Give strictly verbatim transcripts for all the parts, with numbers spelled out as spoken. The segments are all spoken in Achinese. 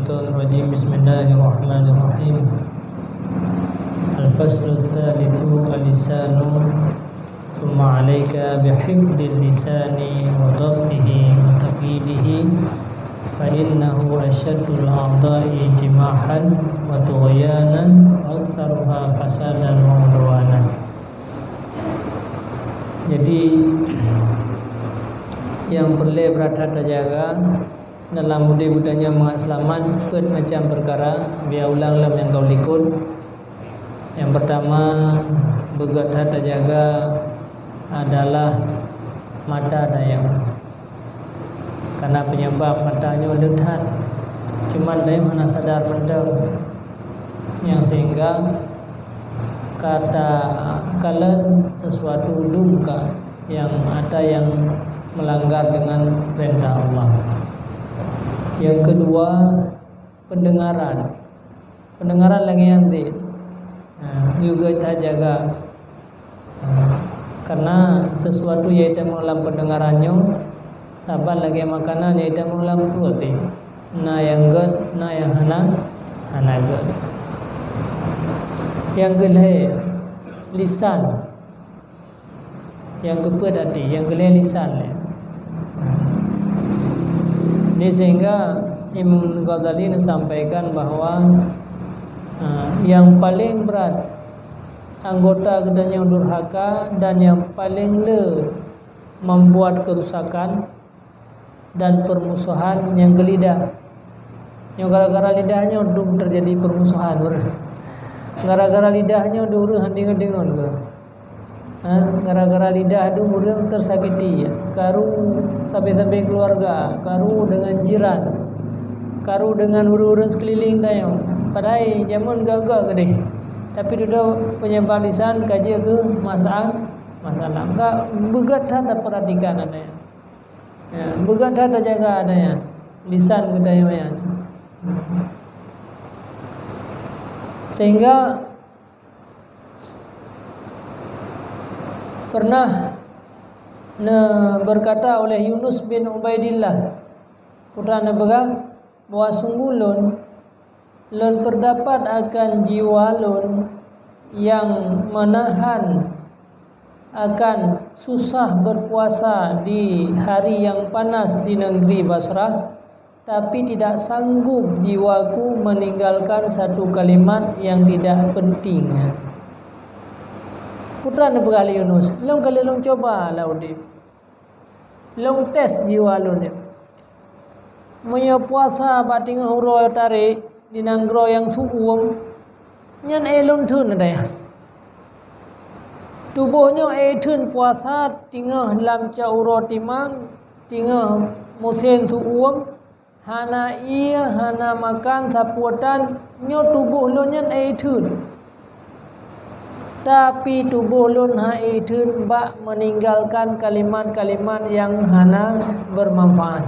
الشيطان الرجيم. بسم الله الرحمن الرحيم. الفصل الثالث: اللسان. ثم عليك بحفظ اللسان وضبطه وتقييده، فإنه أشد الأعضاء جماحا وطغيانا وأكثرها فسادا وعدوانا. Jadi, nyang peureulée brat that tajaga dalam udeb geutanyoe mangat seulamat, peuet macam peukara, bia ulang lom nyang ka likot. Nyang peurtama, beugét that tajaga adalah mata tanyoe. Karena penyebab mata nyoe le that, cuman tanyoe hana sadar mantong. Nyang sehingga ka takalon sesuatu dum ka nyang ata nyang melanggar dengan perintah Allah. Yang kedua, pendengaran. Pendengaran lagée nyan cit. Ha, juga that jaga. Ha, karena sesuatu nyang itamong lam pendengaran nyoe saban lagée makanan nyang itamong lam pruet cit. Na nyang gét, na nyang hana, hana gét. Nyang keulhée, lisan. Nyang keupeuet até, nyang keulhée lisan lé. Jadi sehingga Imam Ghazali neusampaikan bahwa, ha, nyang paleng brat anggota geutanyoe durhaka dan nyang paleng le membuat kerusakan dan permusuhan nyang keu lidah. Nyoe gara-gara lidah nyoe dum teujadi permusuhan ureuëng. Gara-gara lidah nyoe dum ureuëng hana deungon-deungon keu. Ha, gara-gara lidah dum ureuëng teusakiti, ya. Karu sabe-sabe keuluwarga, karu deungon jiran, karu deungon ureuëng-ureuëng seukeuliléng tanyoe. Padahai jameun gak-gak keudeh. Tapi dudoe penyebab lisan ka jeuet keu masalah, masalah. Ka beugét that tapeuratikan aneuk. Ya, beugét that tajaga ata nyan, lisan geutanyoe nyan. Sehingga pernah ne-, berkata oleh Yunus bin Ubaidillah, putra neupeugah bahwa sungguh lôn Lôn peurdapat akan jiwa lôn nyang meunahan akan susah beupuasa di hari nyang panas di neugri Basrah, tapi tidak sanggup jiwaku meninggalkan satu kalimat yang tidak penting. Peue neupeugah lé Yunus, "Lôn ka lheueh lôn cuba lam udeb. Lôn tes jiwa lôn nyoe. Meunyoe puasa bak teungoh uroe tarek di nanggroe nyang su-uem, nyan éh lôn theun ata nyan. Tuboh nyoe éh theun puasa teungoh lam cot uroe timang, teungoh musém su-uem, hana ié, hana makan sapeue tan, nyoe tuboh lôn nyan éh theun. Tapi tuboh lôn han éh theun bak meuninggalkan kalimat-kalimat nyang hana beumanfaat."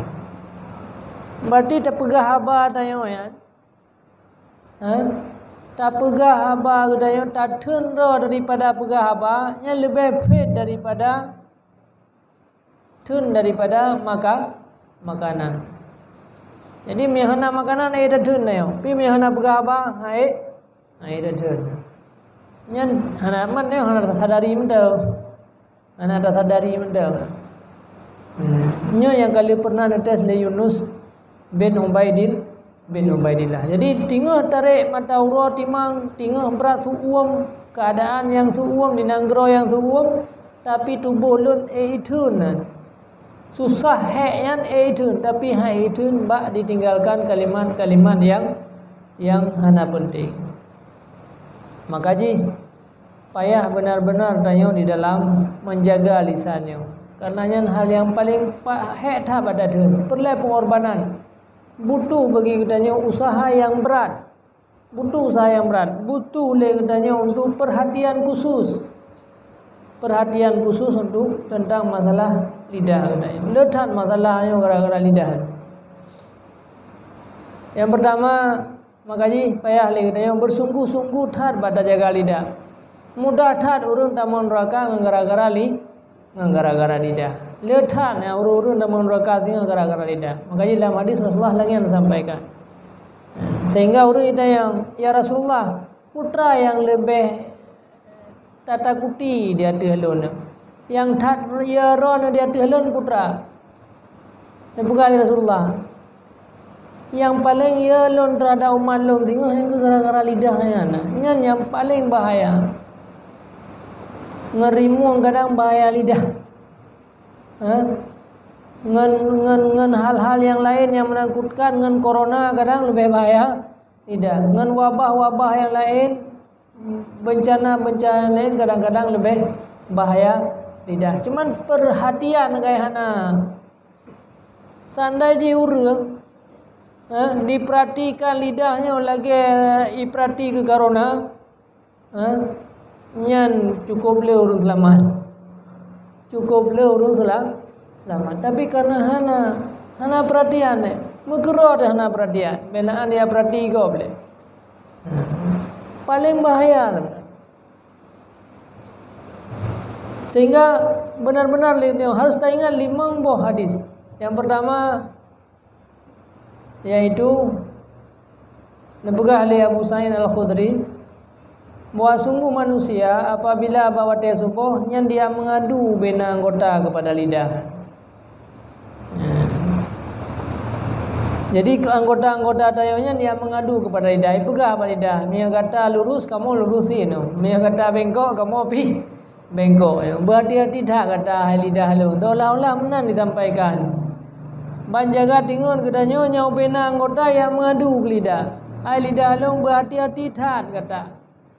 Berarti tapeugah haba tanyoe nyan, ha? Tapeugah haba geutanyoe tatheun droe daripada peugah haba, nyan leubeh phét daripada theun daripada maka-, makanan. Jadi, meunyoe hana makanan, han éh tatheun tanyoe. Tapi meunyoe hana peugah haba, han éh, han éh tatheun. Nyan hana, man nyoe hana tasadari mantong. Hana tasadari mantong. Hmm. Nyoe nyang ka lheueh pernah neutés lé Yunus bin Ubaidil-, bin Ubaidillah. Jadi, teungoh tarek mata uroe timang, teungoh brat su-uem, keuadaan nyang su-uem, di nanggroe nyang su-uem, tapi tuboh lôn éh theun nyan. Susah hék nyan éh theun, tapi han éh theun bak ditinggalkan kalimat-kalimat nyang, nyang hana penting. Maka jih, payah beunar-beunar tanyoe di dalam menjaga lisan nyoe. Karena nyan hal nyang paleng pa-, hék that bak tatheun. Peureulée peungorbanan. Butuh bagi geutanyoe usaha nyang brat. Butuh usaha nyang brat. Butuh lé geutanyoe untuk perhatian khusus. Perhatian khusus untuk tentang masalah lidah geutanyoe. Le that masalah nyoe gara-gara lidah. Nyang pertama, maka jih payah lé geutanyoe beusungguh-sungguh that bak tajaga lidah. Mudah that ureuëng tamong neuraka ngon gara-gara li-, ngon gara-gara lidah. Le that na ureuëng-ureuëng tamong neuraka singoh gara-gara lidah. Maka jih lam hadis Rasulullah lagée nyan sampaikan. Sehingga ureuëng tanyong, "Ya Rasulullah, peue teuma nyang leubeh tatakuti di ateueh lôn? Nyang that ya droeneuh di ateueh lôn peue teuma?" Neupeugah lé Rasulullah, "Nyang paleng ya lôn teuhadap umat lôn singoh nyang keuh gara-gara lidah nyan. Nyan nyang paleng bahaya. Ngon rimueng kadang bahaya lidah. Ha? Ngon, ngon, ngon hal-hal nyang laén nyang meunakutkan, ngon corona kadang leubeh bahaya lidah. Ngon wabah-wabah nyang laén, bencana-bencana nyang laén kadang-kadang leubeh bahaya lidah. Cuman peurhatian keuh hana. Seandai jih ureuëng, eh, diperhatikan lidah nyoe lagée iperhati keu corona, eh, nyan cukup le ureuëng seulamat. Cukup le ureuëng seula-, seulamat. Tapi karena hana, hana perhatian, eh, meukeurot hana perhatian. Beunaen ya perhati gob le. Paleng bahaya sebenarnya. Sehingga benar-benar li-, harus taingat limong boh hadis. Yang pertama, yaitu neupeugah lé Abu Sa'id Al-Khudri, bahwa sungguh manusia apabila bak watée suboh nyan dia mengadu bena anggota kepada lidah. Jadi, keu anggota-anggota tanyoe nyan dia mengadu kepada lidah, ipeugah bak lidah, "Meunyoe gata lurus, kamoe lurusi nyoe. Meunyoe gata bengkok, kamoe pih bengkok nyoe. Beuhati-hati that gata hai lidah lôn." Seolah-olah meunan disampaikan. Ban jaga teungeut geutanyoe nyang bena anggota nyang mengadu keu lidah, "Hai lidah lôn, beuhati-hati that gata.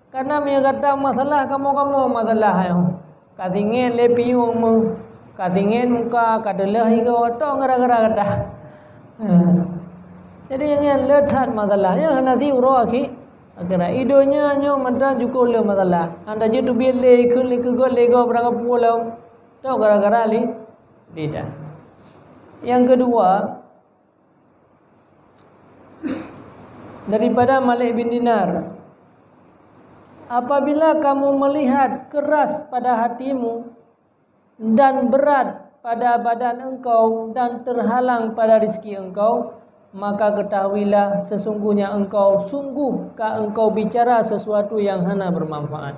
Karena meunyoe gata masalah, kamoe-kamoe masalah nyoe. Ka singét lé piyueng meu, ka singét muka, ka teuleuh igoe, tok gara-gara gata." Ha. Jadi, nyan le that masalah. Nyan hana siuroe akhi-, akhirat. Di donya nyoe mantong cukup le masalah. Hana jeuet teubiet lé, ikheun lé, keugot lé gob barang kapeue lom. Tok gara-gara li-, lidah. Yang kedua, daripada Malik bin Dinar, "Apabila kamu melihat keras pada hatimu dan berat pada badan engkau dan terhalang pada rezeki engkau, maka ketahuilah sesungguhnya engkau sungguh ka engkau bicara sesuatu yang hana bermanfaat."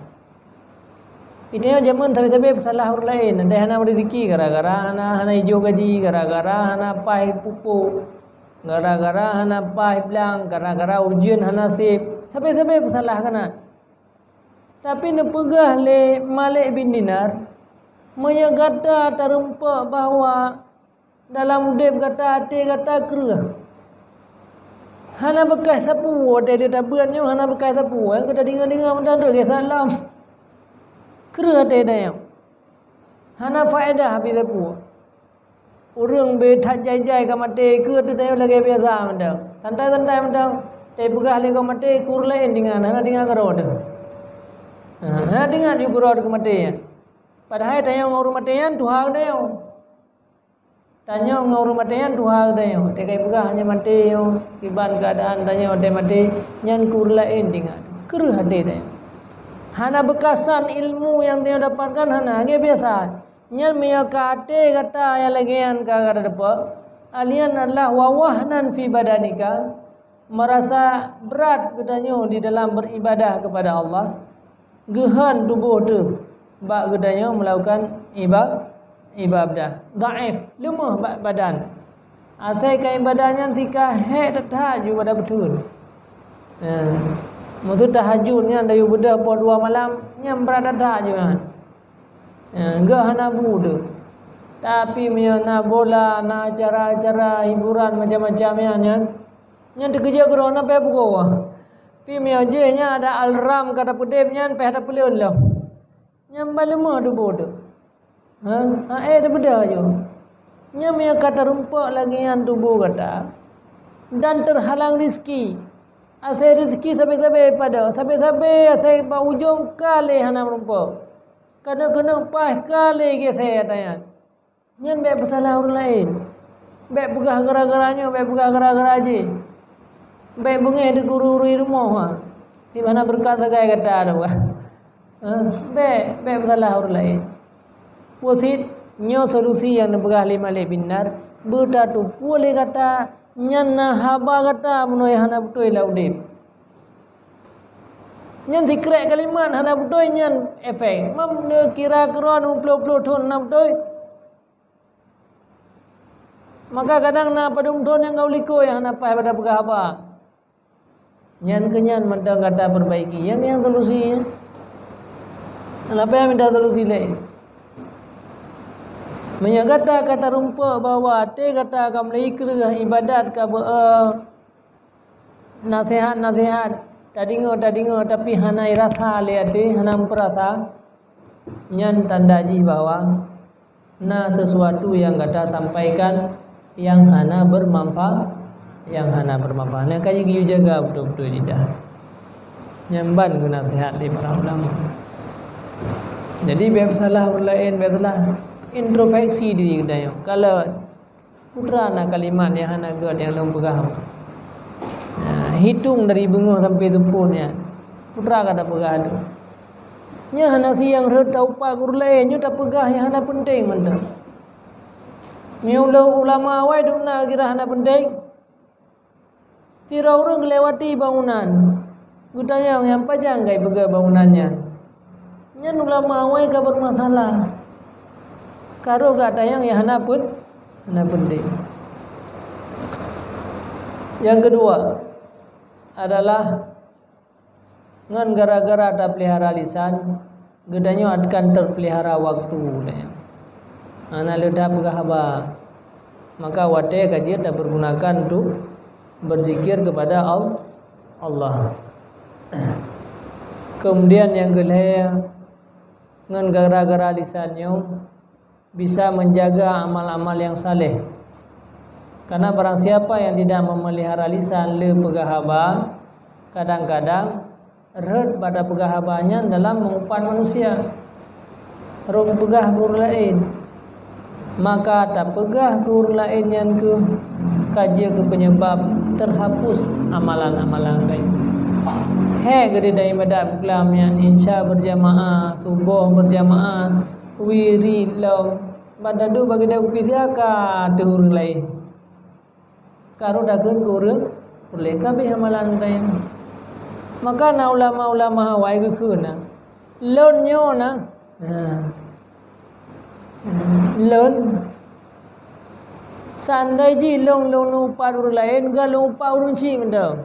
Di tanyoe jameun sabe-sabe peusalah ureuëng laén, adak hana meurezeki gara-gara hana, hana ijok gaji, gara-gara hana paih pupuk, gara-gara hana paih blang, gara-gara ujeuen hana sép. Sabe-sabe peusalah keunan. Tapi neupeugah lé Malik bin Dinar, meunyoe gata tarumpok bahwa dalam udeb gata, até gata kreueh. Hana beukah sapeue, watée tabiet nyoe hana beukah sapeue, nyang gata deungoe-deungoe mantong lagée salam. Kreueh até tanyoe. Hana faedah habéh sapeue. Ureuëng beu that jai-jai ka maté, kreueh até tanyoe lagée biasa mantong. Santai-santai mantong. Tapeugah lé ka maté, kreueh laén deungon, hana deungoe keudroe teuh. Ha, hana deungoe ju keudroe teuh ka maté. Padahai tanyoe ngon ureuëng maté nyan tuha geutanyoe. Tanyoe ngon ureuëng maté nyan tuha geutanyoe. Teuka ipeugah hana maté nyoe, kiban keuadaan tanyoe watée maté, nyan kreueh laén deungon. Kreueh até tanyoe. Hana beukasan ilmu nyang tanyoe dapatkan hana, lagée biasa. Nyan meunyoe ka até gata nyang lagée nyan ka gata teupeu, alien adalah wawahnan fi badanika, meurasa brat geutanyoe di dalam beuribadah keupada Allah, geuhon tuboh teuh bak geutanyoe meulakukan iba-, ibadah, dhaif, leumoh bak badan. Asai ka ibadah nyan tika hék that-that ju pada beuteun. Eh, meuseu tahajud nyan dayuh beudôh poh dua malam, nyan brat that-that ju nyan. Eh, geuh hana bu teuh. Tapi meunyoe na bola, na acara-acara hiburan macam-macam nyan, nyan, nyan teukeujot keudroe na payah peugoe. Pi meunyoe jih nyan ada alarm ka tapeudeb nyan payah tapeuleuon lom. Nyan ban leumoh tuboh teuh. Ha, ha, eh, tapeugah ju. Nyan meunyoe ka tarumpok lagée nyan tuboh gata dan teuhalang rezeki. Asai rezeki sabe-sabe pada, sabe-sabe asai bak ujong ka lé hana meurumpok. Keuneuk-keuneuk paih ka lé geusée ata nyan. Nyan bék peusalah ureuëng laén. Bék peugah gara-gara nyoe, bék peugah gara-gara jih. Bék beungéh di guru-guru rumoh, ha. Sibana beureukat sagai gata tu. Ha, bék, bék peusalah ureuëng laén. Peue cit, nyoe solusi nyang neupeugah lé Malik bin Dinar, beutateupeue lé gata Nyan na haba gata meunyoe hana beutôi lam udeb. Nyan sikrek kalimat hana beutôi nyan efek. Mam neukira keudroe neuploh-ploh thon hana beutôi. Maka kadang na padum thon nyang ka u likot nyang hana paih bak tapeugah haba. Nyan keuh nyan mantong gata perbaiki. Nyang, nyang solusi nyan. Kenapa nyang minta solusi lé? Meunyoe gata ka tarumpok bahwa até gata ka mulai kreueh ibadat ka beu-, eh, naseuhat-naseuhat, tadeungoe-tadeungoe, tapi hana irasa lé até, hana meupeurasa, nyan tanda jih bahwa na sesuatu nyang gata sampaikan nyang hana bermanfa-, nyang hana bermanfaat. Nah, ka jeuet jaga beutôi-beutôi lidah. Nyan ban geunaseuhat lé para ulama. Jadi, bék salah ureueng laén, bék salah introspeksi diri geutanyoe. Kalau Peue teuma na kalimat nyang hana gét nyang lôn peugah? Nah, hitong dari beungoh sampoe seupôt nyan. Peue teuma ka tapeugah tu? Nyan hana si nyang rhot taupat keu ureueng laén, nyoe tapeugah nyang hana peunteng mantong. Meunyoe ulama awai dum na kira hana peunteng. Sidroe ureueng geulewati bangunan. Geutanyong, "Nyang pajan ka ipeugöt bangunan nyan?" Nyan ulama awai ka bermasalah. Ka rhot geutanyong nyang hana pen-, hana penting. Yang kedua adalah ngon gara-gara tapeulihara lisan, geutanyoe akan tapeulihara waktu. Hana leuet tapeugah haba. Maka watèe ka jeuet tapeurgunakan untuk berzikir kepada Al-, Allah. Kemudian nyang keulhèe, ngon gara-gara lisan nyoe bisa menjaga amal-amal yang saleh. Karena barang siapa yang tidak memelihara lisan, le peugah haba, kadang-kadang rhot bak tapeugah haba nyan dalam meuupat manusia. Rhot peugah keu ureueng laén. Maka tapeugah keu ureueng laén nyan keuh ka jeuet keu penyebab terhapus amalan-amalan geutanyoe. Hék geutanyoe ibadat buklam nyan, Isya berjamaah, suboh berjamaah, wirid lom. Ban taduek bak keudè kupi sia ka teuh ureueng laén. Ka rhot takheun keu ureueng, peureulèe ka abéh amalan geutanyoe. Maka na ulama-ulama awai geukheun na, "Lôn nyoe na." Ha. "Lôn, seandai jih lôn, lôn neuupat ureueng laén, ga lôn upat ureueng chik mantong."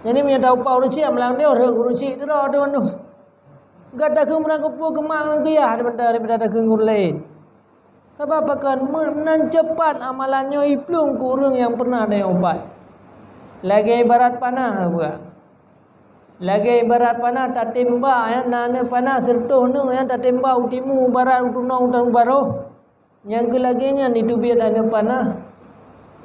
Jadi, meunyoe taupat ureueng chik, amalan geutanyoe rhot keu ureueng chik, teuh rhot mandum. Gata kheun meunan keupeue keumak ngon keuyah daripada, daripada takheun keu ureueng laén. Sabab pakon? Meunan cepat amalan nyoe iplueng keu ureueng nyang pernah tanyoe upat. Lagèe ibarat panah, buka. Lagèe ibarat panah tatembak, nyang na aneuk panah sireutôh neuh nyang tatembak u timu, u barat, u tunong, u baroh. Nyang keu lagèe nyan iteubiet aneuk panah,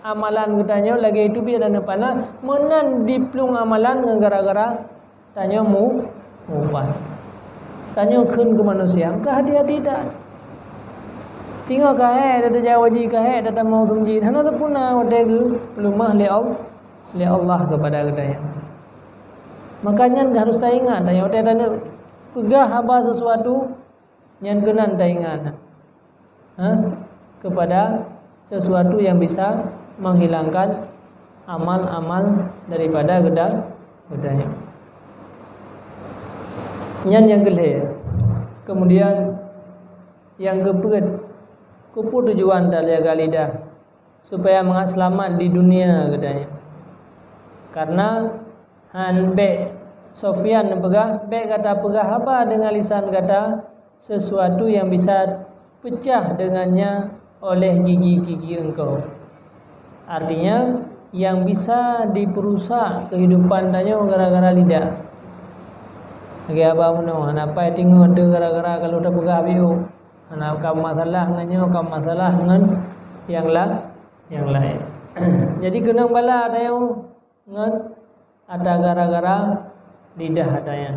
amalan geutanyoe lagèe iteubiet aneuk panah, meunan diplueng amalan ngon gara-gara tanyoe mu-, mupat. Tanyoe kheun keu manusia, ka hati-hati that. Singoh ka hék, tajaweub jih ka hék, tatamong seumeujid, hana teupuna watèe geupeuleumah lé Al-, lé Allah keupada geutanyoe. Maka nyan harôh taingat, tanyoe watèe taneuk peugah haba sesuatu, nyan keunan taingat, ha, kepada sesuatu yang bisa menghilangkan amal-amal daripada geuda-, geutanyoe. Nyan nyang keulhèe. Kemudian nyang keupeuet, keupeue tujuan tajaga lidah? Supaya mangat seulamat di dunia geutanyoe. Karena han, bèk, Sofyan neupeugah, "Bèk gata peugah haba deungon lisan gata sesuatu yang bisa peucah dengannya oleh gigi-gigi engkau." Artinya, yang bisa diperusak kehidupan tanyoe gara-gara lidah. Lagèe haba meunoe, hana pai teungoh teuh gara-gara ka lheueh tapeugah biôh. Hana ka masalah ngon nyoe, ka masalah ngon nyang la-, nyang laén. Jadi, keunong bala tanyoe ngon atra gara-gara lidah atra nyan.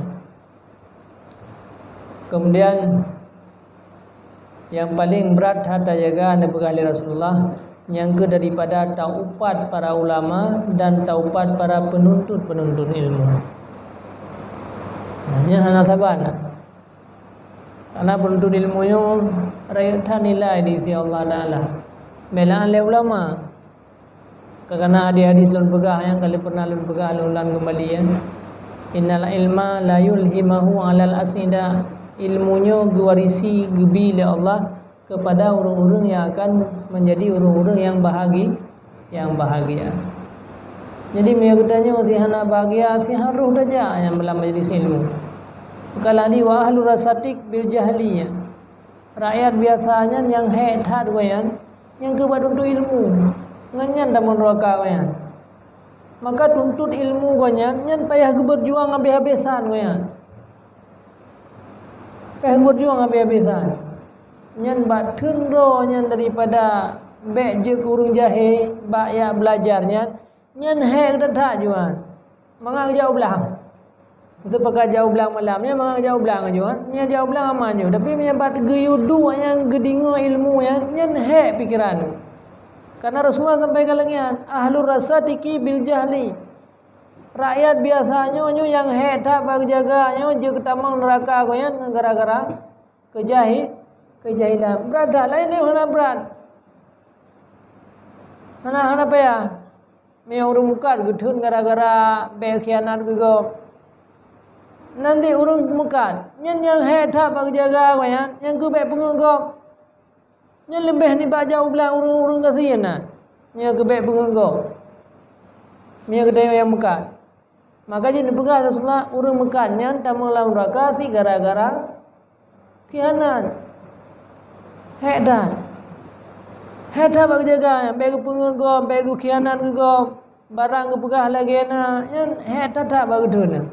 Kemudian, nyang paleng brat that tajaga neupeugah lé Rasulullah, nyang keu daripada taupat para ulama dan taupat para penuntut-penuntut ilmu. Nah, nyan hana saban. Karena penuntut ilmu nyoe rayeuk that nilai di sisi Allah Taala. Beulaan lé ulama. Karena di hadis lôn peugah, nyang ka lheueh pernah lôn peugah, lôn ulang kembali, ya. "Innal ilma la yulhimuhu alal asnida." Ilmu nyoe geuwarisi, geubi lé Allah kepada ureuëng-ureuëng yang akan menjadi ureuëng-ureuëng yang bahagi-, yang bahagia. Jadi, meunyoe geutanyoe si hana bahagia, si harôh tajak nyang dalam majlis ilmu. Maka ladi wa ahlu rasatik bil jahli, ya. Rakyat biasa nyan nyang hék that gobnyan, nyang keuh bak tuntut ilmu. Ngon nyan tamong neuraka gobnyan. Maka tuntut ilmu gobnyan, nyan payah geubeurjuang habéh-habésan gobnyan. Payah geubeurjuang habéh-habésan. Nyan bak theun droe nyan daripada bék jeuet keu ureuëng jahé bak jak beulajar nyan, nyan hék that-that juan. Mangat geujak u blang. Teupeugah jak u blang malam, nyan mangat geujak u blang juan. Nyan jak u blang aman ju. Tapi meunyo bak geuyue duek nyang geudeungoe ilmu nyan, nyan hék pikeran. Karena Rasulullah sampaikan lagée nyan, "Ahlur rasatik bil jahli." Rakyat biasa nyoe, nyoe nyang hék that bak geujaga nyoe jeuet keu tamong neuraka gobnyan ngon gara-gara keujahi-, keujahilan. Brat that, laén nyoe hana brat. Hana, hana payah. Meunyoe ureuëng meukat geutheun gara-gara bék khianat keu gob. Nanti ureuëng meukat, nyan nyang hék that bak geujaga gobnyan, nyang keuh bék peungeuet gob. Nyan leubeh nibak jak u blang ureuëng-ureuëng gasien na, nyang keuh bék peungeuet gob. Meunyoe geutanyoe nyang meukat. Maka jih neupeugah Rasulullah, ureuëng meukat nyan tamong lam neuraka sit gara-gara khianat. Hék that. Hék that bak geujaga, bék geupeungeuet gob, bék geukhianat keu gob, barang geupeugah lagée na, nyan hék that-that bak geutheun.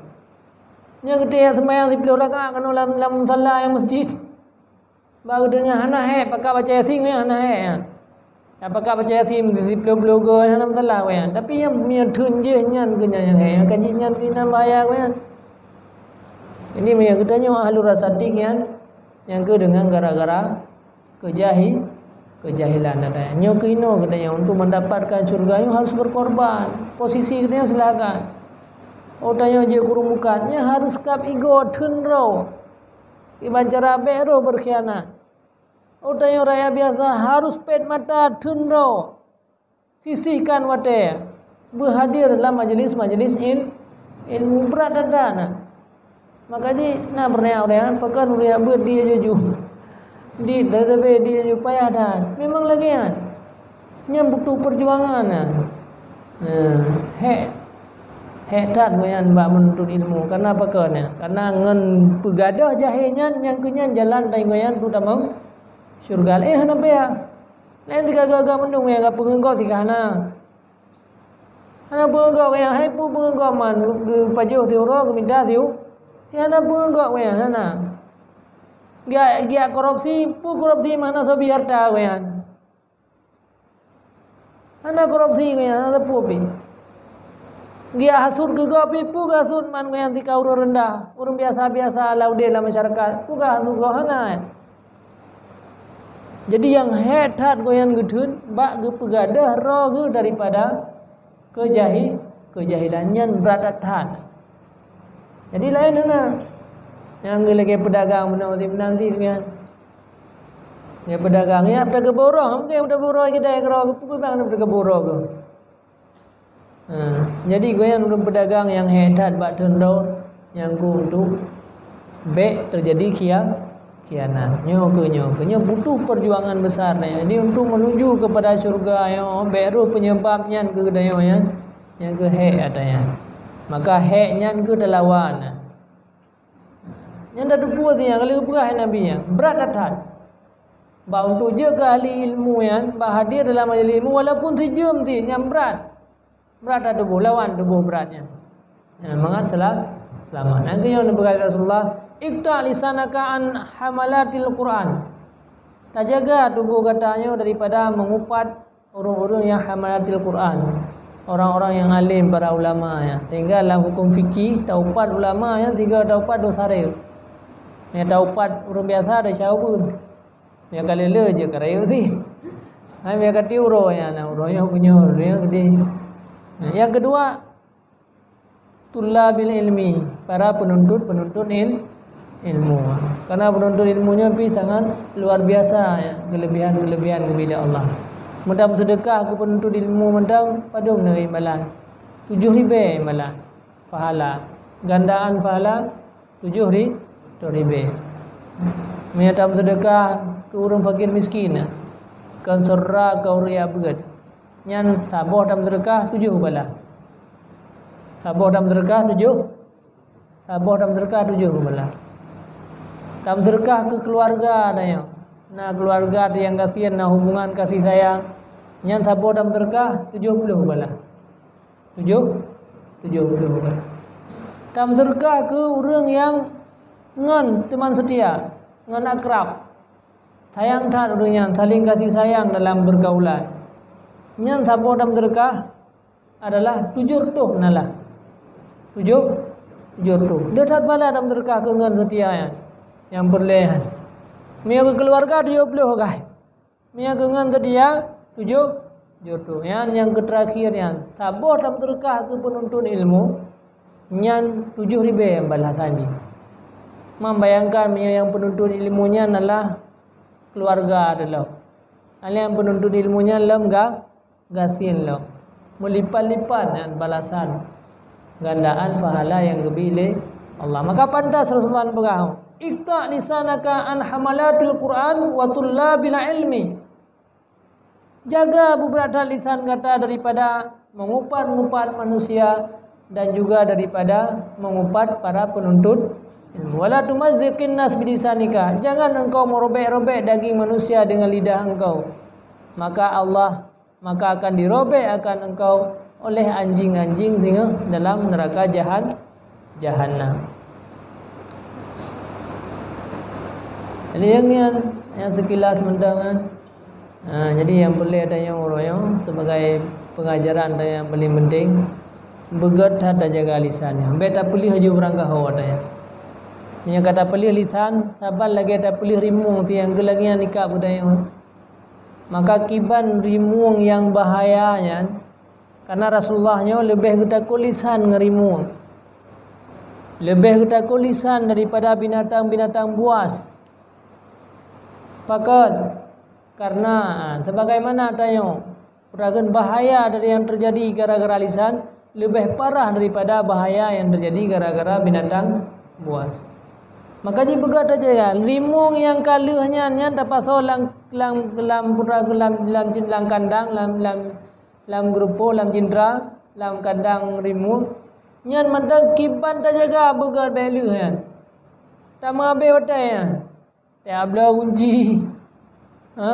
Nyan geutanyoe seumayang siplôh rakaat keunoe lam, lam musala nyang meuseujid. Bak geutanyoe hana hék, pakat baca Yasin nyan hana hék nyan. Nyang pakat baca Yasin siplôh-plôh goe hana masalah gobnyan. Tapi nyang, nyang theun jih nyan keuh nyang hék, nyang ka jih nyan keuh inan bahaya gobnyan. Jadi meunyoe geutanyoe ahlu rasatik nyan, nyang keuh deungon gara-gara keujahi-, keujahilan geutanyoe. Nyoe keuh inoe geutanyoe untuk mendapatkan syurga nyoe harus berkorban. Posisi geutanyoe silakan. Oh tanyoe jeuet keu ureuëng meukat, nyoe harus kab igoe theun droe. Kiban cara bék roh beurkhianat. Utanyoe rakyat biasa harus pét mata theun droe, sisihkan watée beuhadir lam majelis-majelis il-, ilmu brat that-that na. Maka jih na peureunah ureuëng pakon ureuëng beuet di juju. Di teuseubé di juju payah that. Memang lagée nyan. Nyan butuh peujuangan nyan. Nah, hék. Hék that gobnyan bak meununtut ilmu. Karena apa keu nyan? Karena ngon peugadôh jahé nyan, nyang keu nyan jalan tanyoe nyan untuk tamong syurga. Eh, hana payah. Laén sigaga-gaga meunung nyang ka peungeut gob sika hana. Hana peungeut gob nyang hai peue peungeut gob man geupajoh siuroe geuminta siu. Si hana peungeut gob nyang hana. Giak, giak korupsi, peue korupsi mana sobi harta gobnyan. Hana korupsi gobnyan, hana teupeu pih. Giak hasut keu gob pih, peue geusut man gobnyan tika ureuëng reundah, ureuëng biasa-biasa lam udeb lam masyarakat. Peue geusut gob hana. Jadi nyang hék that gobnyan geutheun bak geupeugadôh roh geuh daripada keujahi-, keujahilan nyan brat that. Jadi laén hana. Nyang geulagée peudagang meunan, meunan sit nyan. Nyang peudagang, ya, peudagang borong, mungkin peudagang borong kedai keudroe, peue bang peudagang borong tu. Ha, jadi gobnyan ureuëng peudagang nyang hék that bak theun droe, nyang keu untuk bék teujadi khia-, khianat. Nyoe keuh, nyoe keuh, nyoe butuh perjuangan besar nyoe. Jadi untuk menuju kepada syurga nyoe, bék roh penyebab nyan keu geutanyoe nyan, nyang keuh hék ata nyan. Maka hék nyan keuh teulawan. Nyan tateupeue si nyan, ka lheueh geupeugah Nabi nyan, brat that-that. Bak untuk jeuet keu ahli ilmu nyan, bak hadir dalam majelis ilmu, walaupun sijeuem sit, nyan brat. Brat that tuboh, lawan tuboh brat nyan. Nyan, mangat sela-, selamat. Nyang keu nyoe neupeugah lé Rasulullah, "Iqta' lisanaka an hamalatil Qur'an." Tajaga tuboh gata nyoe daripada mengupat ureuëng-ureuëng nyang hamalatil Qur'an, orang-orang nyang alim, para ulama nyan. Sehingga lam huköm fikih, taupat ulama nyan sehingga taupat dosa rayeuk. Nyang taupat ureuëng biasa desya ubeuen. Nyang ka lé-lé jeuet ka rayeuk sit. Hai nyang ka tiep uroe nyan, na uroe nyoe, uroe nyoe, uroe nyoe geude. Nyang keudua, Tullabil ilmi, para penuntut-penuntut il-, ilmu. Karena penuntut ilmu nyoe pih sangat luar biasa, ya, kelebihan-kelebihan geubi lé Allah. Meutam seudeukah keu peununtut ilmu mantong padum neuh imbalan? Tujoh ribée imbalan pahala. Gandaan pahala tujoh ri-, tujoh ribée. Meunyoe tam seudeukah keu ureuëng fakir miskin, kon syedara keu ureuëng jak beuet, nyan saboh tam seudeukah tujoh bala. Saboh tam seudeukah tujoh, saboh tam seudeukah tujoh bala. Tam seudeukah keu keuluwarga tanyoe. Na keuluwarga nyang gasien, na hubungan kasih sayang, nyan saboh tam seudeukah tujoh ploh bala. Tujoh, tujoh ploh bala. Tam seudeukah keu ureuëng nyang ngon teuman seutia, ngon akrab. Sayang that ureuëng nyan, saling kasih sayang dalam pergaulan. Nyan saboh tam seudeukah adalah tujoh reutôh na lah. Tujoh, tujoh reutôh. Deuh that bala tam seudeukah keu ngon seutia nyan. Nyang peureulée nyan. Meunyoe keu keuluwarga tujoh ploh gaih. Meunyoe keu ngon seutia tujoh, tujoh reutôh. Nyan nyang keu terakhir nyan. Saboh tam seudeukah keu peununtut ilmu, nyan tujoh ribée balasan jih. Membayangkan meunyoe nyang peununtut ilmu nyan adalah keuluwarga teuh lom. Nyang peununtut ilmu nyan lom ga-, gasien lom. Meulipat-lipat nyan balasan, gandaan pahala nyang geubri lé Allah. Maka pantas Rasulullah peugah, "Iqta' lisanaka an hamalatil Qur'an wa tullabil ilmi." Jaga beubrat that lisan gata daripada mengupat-ngupat manusia dan juga daripada mengupat para penuntut ilmu. "Wala tumazziqin nas bilisanika." Jangan engkau merobek-robek daging manusia dengan lidah engkau. Maka Allah, maka akan dirobek akan engkau oleh anjing-anjing singoh dalam neraka jahan-, jahanam. Jadi, nyang, nyang, nyang sekilas mantong kan. Ha, jadi nyang peureulée tanyoe uroe nyoe sebagai pengajaran tanyoe nyang paling penting, beugét that tajaga lisan nyoe. Bék tapeuleueh ju beurangkaho tanyoe. Meunyoe ka tapeuleueh lisan, saban lagée tapeuleueh rimueng nyang geulangian ikab geutanyoe. Maka kiban rimueng nyang bahaya nyan, karena Rasulullah nyoe leubeh geutakot lisan ngon rimueng. Leubeh geutakot lisan daripada binatang-binatang buas. Pakon? Karena, sebagaimana tanyoe, peurageuen bahaya dari nyang teujadi gara-gara lisan leubeh parah daripada bahaya nyang teujadi gara-gara binatang buas. Maka jipeugah tajaga, rimueng nyang ka lheueh nyan, nyan tapasoe lam, lam, lam putra, lam, lam, lam kandang, lam, lam, lam geurupo, lam cintra, lam kandang rimueng. Nyan mantong kiban tajaga beugét bék lheueh nyan. Tameuabéh watée nyan. Tajak bloe gunci. Ha?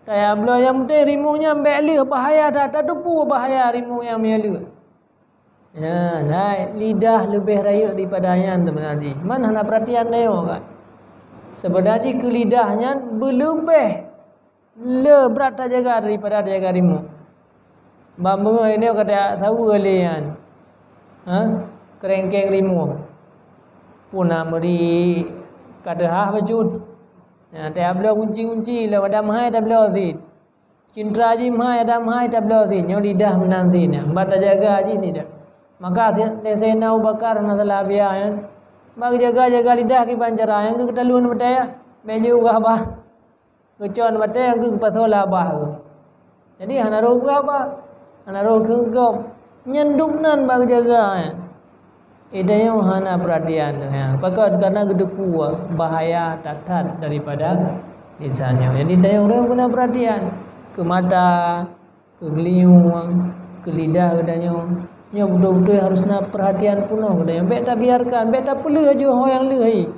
Tajak bloe, nyang penting rimueng nyan bék lheueh, bahaya that, tateupeue bahaya rimueng nyan meunyo lheueh. Ya, nah, lidah leubeh rayeuk daripada nyan seubeuna jih. Man hana peuratian tanyoe kan. Seubeuna jih keu lidah nyan beuleubeh le brat tajaga daripada tajaga rimueng. Bak meungoh inoe ka tajak saweue lé nyan. Ha? Keureueng-keureueng rimueng. Puna meuri ka teuhah bacut. Nah, tajak bloe gunci-gunci lom, adak meuhai tabloe cit. Cintra jih meuhai, adak meuhai tabloe cit. Nyoe lidah meunan cit nyan. Bah tajaga jih lidah. Maka si-, lé Saidina Abu Bakar hana salah biya nyan. Bah geujaga-jaga lidah kiban cara nyan, keu geutalon batée, bék jeuet ubah bah. Geucon batée, keu geupasoe lam babah geuh. Jadi hana roh ubah bah. Hana roh keu gob. Nyan dum nan bah geujaga nyan. Eh, tanyoe hana peuratian nyan. Pakon? Karena geuteupeue bahaya that-that daripada lisan nyoe. Jadi, tanyoe ureuëng beuna peuratian keu mata, keu geulinyueng, keu lidah geutanyoe. Nyoe beutôi-beutôi harus na peurhatian peunoh geutanyoe. Bék tabiarkan, bék tapeuleueh laju ho nyang lheueh.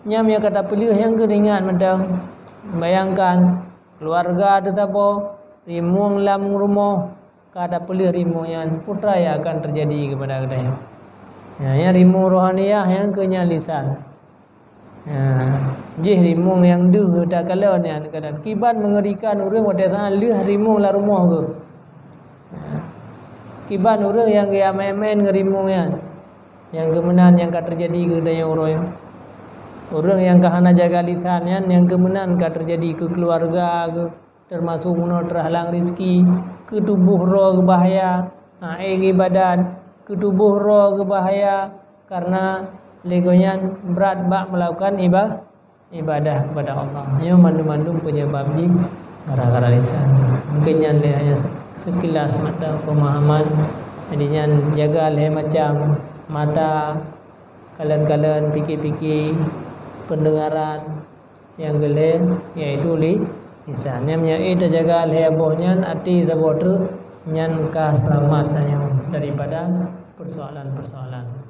Nyan nyang ka tapeuleueh nyang keuneuk ingat mantong. Bayangkan, keuluwarga teuh saboh, rimueng lam rumoh, ka tapeuleueh rimueng nyan, peue nyang akan teujadi keupada geutanyoe. Ya, nyan rimueng rohaniah, nyang keu nyan lisan. Ya, jih rimueng nyang deuh takalon nyan kadang. Kiban meungerikan ureuëng watée saát lheueh rimueng lam rumoh geuh. Ya. Kiban ureuëng nyang geumén-mén ngon rimueng nyan. Nyang keu meunan nyang ka teujadi keu geutanyoe uroe nyoe. Ureuëng nyang ka hana jaga lisan nyan, nyang keu meunan ka teujadi keu keuluwarga geuh. Teumasok bunoe teuhalang rezeki, keu tuboh droe geuh bahaya, ha, eh, geuibadat, keu tuboh droe geuh bahaya, karena lé gobnyan brat bak meulakukan iba-, ibadah kepada Allah. Nyoe mandum-mandum peunyeubab jih gara-gara lisan. Mungkin nyan lé hanya se-, sekilas mata pemahaman. Jadi nyan jaga lhée macam mata, kalon-kalon, pike-pike, pendengaran, nyang keulhée yaitu li-, lisan. Nyan meunyoe tajaga lhée boh nyan, até saboh treuk, nyan ka seulamat tanyoe daripada persoalan-persoalan.